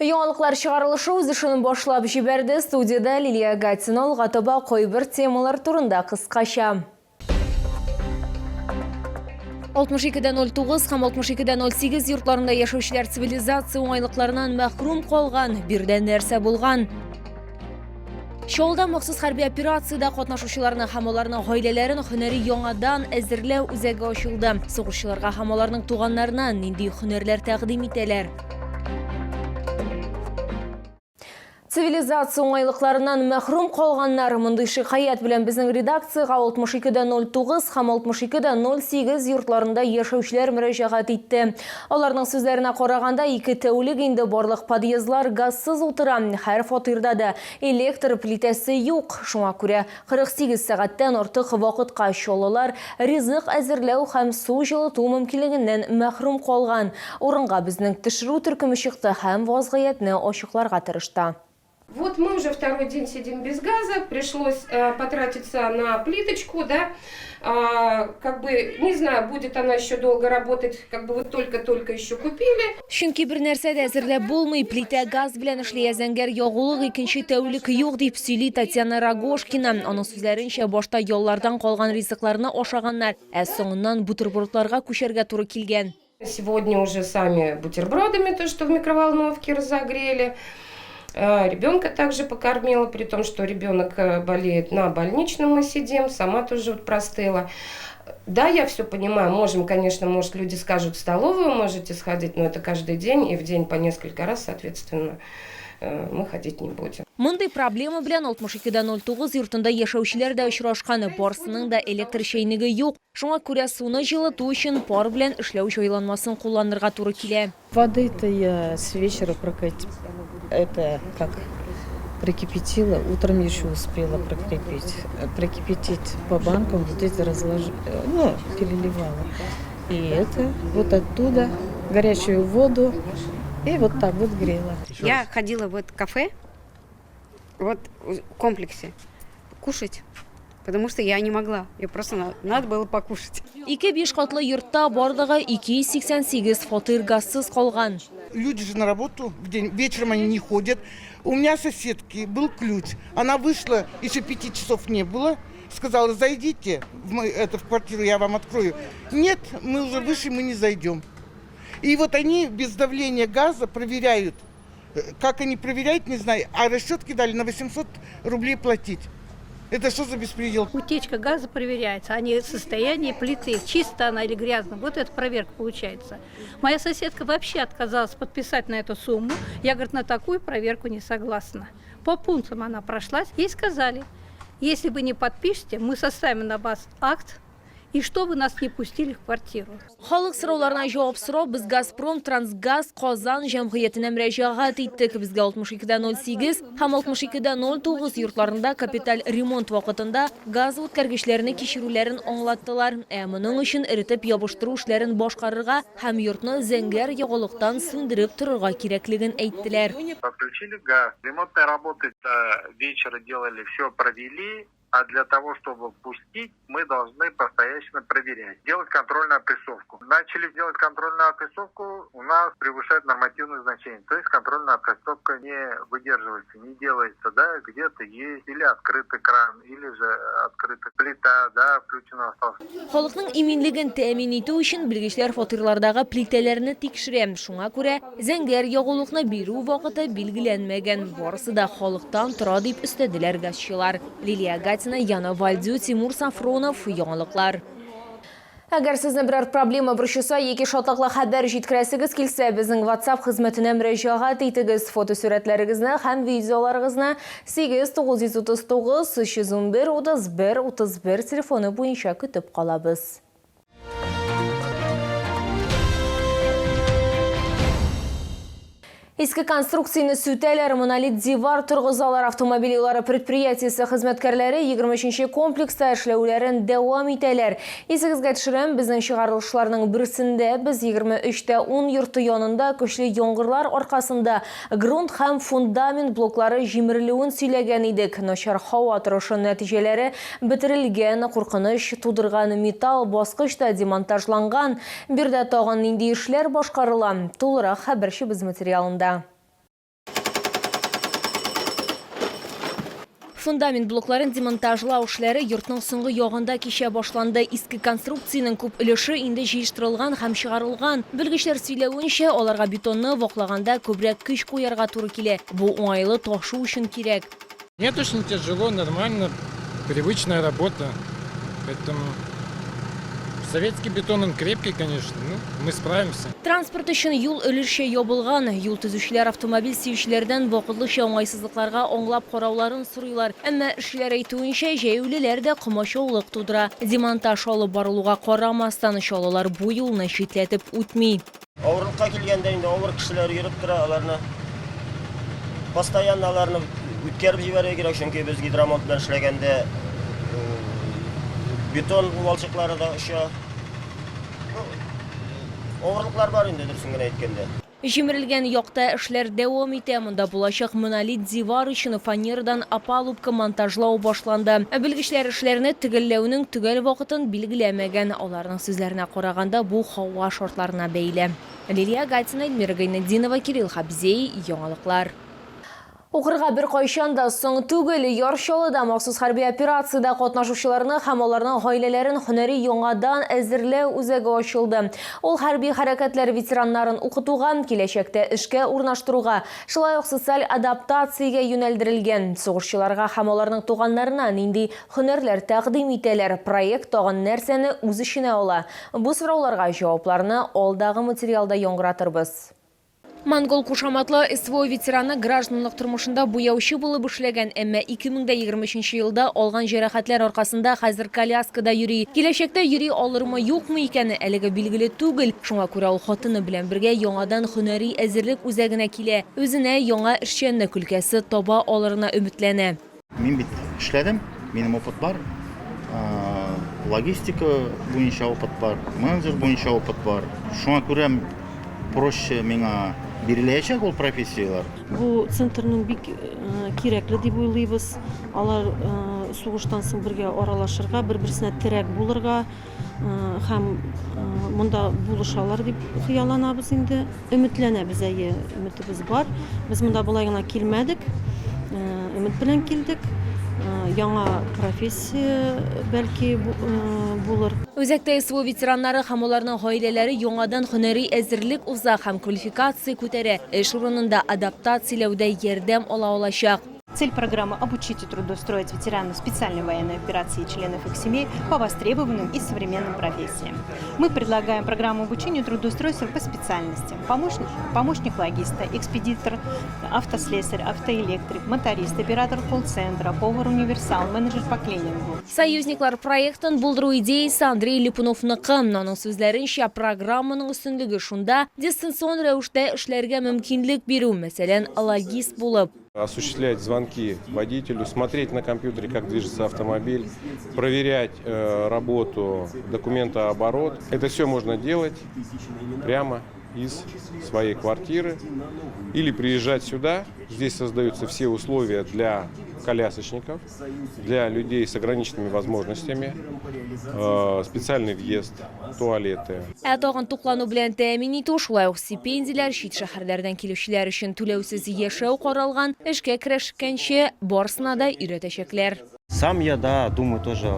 Яңалыклар чыгарылышы үз эшен башлап җибәрде. Студиядә Лилия Гатина. Алга таба кайбер темалар турында кыскача. 62,09 һәм 62,08 йортларында яшәүчеләр цивилизация уңайлыкларыннан мәхрүм калган. Биредә нәрсә булган? Чаллыда махсус хәрби операциядә катнашучыларны һәм аларның гаиләләрен һөнәри яңадан әзерләү үзәге ачылды. Сугышчыларга һәм аларның туганнарына нинди һөнәрләр тәкъдим итәләр? Цивилизация уңайлыкларыннан мәхрүм калганнар мондый шикаять белән безнең редакциягә 62,09 һәм 62,08 йортларында яшәүчеләр мөрәҗәгать итте. Аларның сүзләренә караганда, ике тәүлек инде барлык подъездлар газсыз утыра, һәр фатирда да электр плитәсе юк. Шуңа күрә 48 сәгатьтән артык вакытка чаллылар ризык әзерләү һәм су җылыту мөмкинлегеннән мәхрүм калган. Урынга безнең төшерү төркеме чыкты һәм вазгыятьне ачыкларга тырышты. Вот мы уже второй день сидим без газа, пришлось потратиться на плиточку, да, как бы, не знаю, будет она еще долго работать, как бы вот только-только еще купили. Чөнки бернәрсә дә әзерләп булмый, плитә газ белән эшли, ә зәңгәр ягулык икенче тәүлек юк, дип сөйли Татьяна Рогожкина. Аның сүзләренчә, башта яллардан калган ризыкларны ашаганнар, ә соңыннан бутербродларга күчәргә туры килгән. Сегодня уже сами бутербродами то, что в микроволновке разогрели. Ребенка также покормила, при том, что ребенок болеет, на больничном мы сидим, сама тоже вот простыла. Да, я все понимаю, можем, конечно, может, люди скажут, в столовую можете сходить, но это каждый день и в день по несколько раз, соответственно, мы ходить не будем. Мондый проблема белән 62,09 йортында яшәүчеләр дә очрашкан. Барсының да электр чәйнеге юк. Шуңа күрә суны җылыту өчен пар белән эшләү җайланмасын кулланырга туры килә. Воды-то я с вечера прокатила, это как прокипятила, утром еще успела прокрепить, прокипятить по банкам, вот эти разлож... ну, переливала. И это вот оттуда горячую воду и вот так вот грела. Я ходила в это кафе, вот в комплексе, кушать. Потому что я не могла. Я просто надо было покушать. Ике биш катлы йортта барлыгы 288 фатир газсыз калган. Люди же на работу в день, вечером они не ходят. У меня соседки был ключ. Она вышла, еще 5 часов не было. Сказала: «Зайдите в, мою, это, в квартиру, я вам открою». Нет, мы уже вышли, мы не зайдем. И вот они без давления газа проверяют. Как они проверяют, не знаю. А расчетки дали на 800 рублей платить. Это что за беспредел? Утечка газа проверяется, а не состояние плиты, чисто она или грязно. Вот эта проверка получается. Моя соседка вообще отказалась подписать на эту сумму. Я, говорит, на такую проверку не согласна. По пунктам она прошлась. Ей сказали: «Если вы не подпишете, мы составим на вас акт, и чтобы нас не пустили в квартиру». Халык сорауларына җавап сорап, без «Газпром Трансгаз Казан» җәмгыятенә мөрәҗәгать иттек. Безгә 62,08 һәм 62,09 йортларында капиталь ремонт вакытында газ үткәргечләрне кичерүләрен аңлаттылар. Ә моның өчен эретеп ябыштыру эшләрен башкарырга һәм йортны зәңгәр ягулыктан сүндереп торырга кирәклеген әйттеләр. Подключили газ. Ремонтные работы до вечера делали, все провели. А для того, чтобы пустить, мы должны постоянно проверять, делать контрольную опрессовку. Начали делать контрольную опрессовку, у нас превышает нормативное значение. То есть контрольная опрессовка не выдерживается, не делается, да, где-то есть или открытый кран, или же открытая плита, да, включена осталась. Халыкның иминлеген тәэмин итү өчен белгечләр фатирлардагы плитәләрне тикшерә. Шуңа күрә зәңгәр ягулыкны бирү вакыты билгеләнмәгән. Барысы да халыктан тора, дип өстәделәр газчылар. Лилия Гатина, Яна Вальдю, Тимур Сафронов. Яңалыклар. Әгәр сезне берәр проблема борчыса яки шатлыклы хәбәр җиткерәсегез килсә, безнең WhatsApp хезмәтенә мөрәҗәгать итегез. Фотосурәтләрегезне һәм видеоларыгызны 8 939 311 31 31 телефоны буенча көтеп калабыз. Иске конструкцияне сүтәләр, монолит дивар торгызалар. Автомобиль юллары предприятиесе хезмәткәрләре 23 комплекста эшләүләрен дәвам итәләр. Исегезгә төшерәм, безнең чыгарылышларның берсендә без 23-тә 10 йорты янында көчле яңгырлар аркасында грунт һәм фундамент блоклары җимерелүен сөйләгән идек. Начар һава торышы нәтиҗәләре бетерелгән, куркыныч тудырган металл баскыч та демонтажланган. Биредә тагын нинди эшләр башкарыла? Тулырак хәбәрчебез материалында. Фундамент блокларын демонтажлау эшләре йортның соңгы ягында кичә башланды. Иске конструкциянең күп өлеше инде җыештырылган һәм чыгарылган. Белгечләр сөйләвенчә, аларга бетонны ваклаганда күбрәк көч куярга туры килә. Бу уңайлы ташу өчен кирәк. Нет уж, не тяжело, нормально, привычная работа. Поэтому советский бетон, он крепкий, конечно, ну, мы справимся. Транспорт өчен юл өлешчә ябылган. Юл төзүчеләр автомобиль сөючеләрдән вакытлыча уңайсызлыкларга аңлап карауларын сорыйлар. Әмма эшчеләр әйтүенчә, җәяүлеләр дә комачаулык тудыра. Демонтаж алып барылуга карамастан, чаллылар бу юлны читләтеп үтми. Авырлыкка килгәндә инде авыр кешеләр йөреп тора, аларны постоянно аларны үткәреп җибәрергә кирәк, чөнки без гидромонт белән эшләгәндә бетон валчыклары да оча. Авырлыклар бар инде, дөресен генә әйткәндә. Җимерелгән якта эшләр дәвам итә. Монда булачак монолит дивар өчен фанерадан опалубка монтажлау башланды. Белгечләр эшләрне төгәлләүнең төгәл вакытын билгеләмәгән. Аларның сүзләренә караганда, бу һава шартларына бәйле. Лилия Гатина, Эльмира Гайнетдинова, Кирилл Хабзей, Яңалыклар. Укырга беркайчан да соң түгел. Яр Чаллыда махсус хәрби операциядә катнашучыларны һәм аларның гаиләләрен һөнәри яңадан әзерләү үзәге ачылды. Ул хәрби хәрәкәтләр ветераннарын укытуга, киләчәктә эшкә урнаштыруга, шулай ук социаль адаптациягә юнәлдерелгән. Сугышчыларга һәм аларның туганнарына нинди һөнәрләр тәкъдим итәләр, проект тагын нәрсәне үз эченә ала? Бу сорауларга җавапларны алдагы материалда яңгыратырбыз. Монгол кушаматлы СВО ветераны гражданлык тормышында буяучы булып эшләгән, әмма 2023 елда алган җәрәхәтләр аркасында хәзер коляскада йөри. Киләчәктә йөри алырмы-юкмы икәне әлегә билгеле түгел, шуңа күрә ул хатыны белән бергә яңадан һөнәри әзерлек үзәгенә килә, үзенә яңа эшчәнлек өлкәсе таба алырына өметләнә. Мин бит эшләдем, минем опыт бар. Логистика буенча опыт бар, менеджер буенча опыт бар. Шуңа күрә проще миңа биреләчәк ул профессияләр. Бу центрның бик кирәкле дип уйлыйбыз. Алар сугыштан соң бергә аралашырга, бер-берсенә терәк булырга һәм монда булышалар дип хыялланабыз инде. Өметләнәбез, әйе, өметебез бар. Без монда болай гына килмәдек, өмет белән килдек. Яңа профессия бәлки булыр. Үзәктә СВО ветераннары һәм аларның гаиләләре яңадан һөнәри әзерлек уза һәм квалификация күтәрә, эш урынында адаптацияләүдә ярдәм ала алачак. Цель программы – обучить и трудоустроить ветеранов специальной военной операции и членов их семей по востребованным и современным профессиям. Мы предлагаем программу обучения и трудоустройства по специальностям. Помощник, помощник логиста, экспедитор, автослесарь, автоэлектрик, моторист, оператор колл-центра, повар-универсал, менеджер по клинингу. Союзниклар проектын булдыру идеясе Андрей Липуновныкы. Аның сүзләренчә, программаның өстенлеге шунда, дистанцион рәвештә эшләргә мөмкинлек бирү, мәсәлән, логист булып. Осуществлять звонки водителю, смотреть на компьютере, как движется автомобиль, проверять работу документооборот. Это все можно делать прямо из своей квартиры или приезжать сюда. Здесь создаются все условия для колясочников, для людей с ограниченными возможностями, специальный въезд, туалеты. Ә тагын туклану белән тәэмин итү, шулай ук стипендияләр, чит шәһәрләрдән килүчеләр өчен түләүсез яшәү каралган. Эшкә керешкәнче барысына да өйрәтәчәкләр. Сам я, да, думаю тоже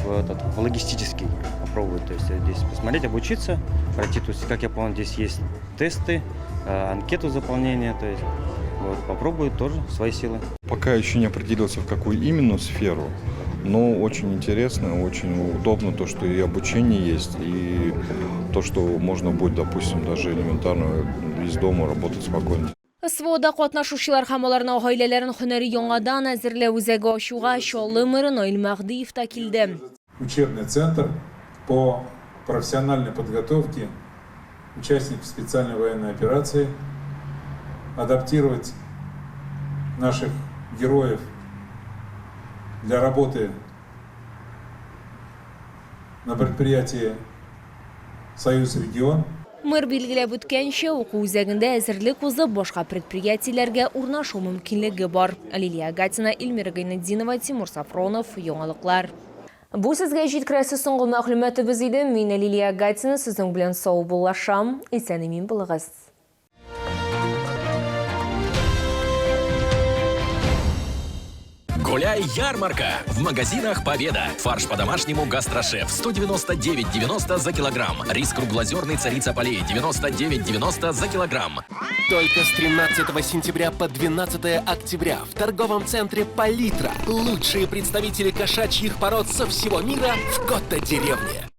в этот, в логистический попробовать, то есть здесь посмотреть, обучиться, пройти, то есть, как я понял, здесь есть тесты, анкету заполнения, то есть вот, попробую тоже свои силы. Пока еще не определился, в какую именно сферу, но очень интересно, очень удобно то, что и обучение есть, и то, что можно будет, допустим, даже элементарно из дома работать спокойно. СВОда катнашучылар һәм аларның гаиләләрен һөнәри яңадан әзерләү үзәге ачуга Чаллы мэры Наил Мәһдиев та килде. Учебный центр по профессиональной подготовке участников специальной военной операции, адаптировать наших героев для работы на предприятии «Союз Регион». Мэр билгеләп үткәнчә, уку үзәгендә әзерлек узып, башка предприятиеләргә урнашу мөмкинлеге бар. Лилия Гатина, Эльмира Гайнетдинова, Тимур Сафронов, Яңалыклар. Бу сезгә җиткерәсе соңгы мәгълүматыбыз иде. Мин Лилия Гатина сезнең белән саубуллашам. Исән-имин булыгыз. Гуляй, ярмарка! В магазинах «Победа». Фарш по-домашнему «Гастрошеф» 199,90 за килограмм. Рис круглозерный «Царица полей» 99,90 за килограмм. Только с 13 сентября по 12 октября в торговом центре «Палитра» лучшие представители кошачьих пород со всего мира в Кота-деревне.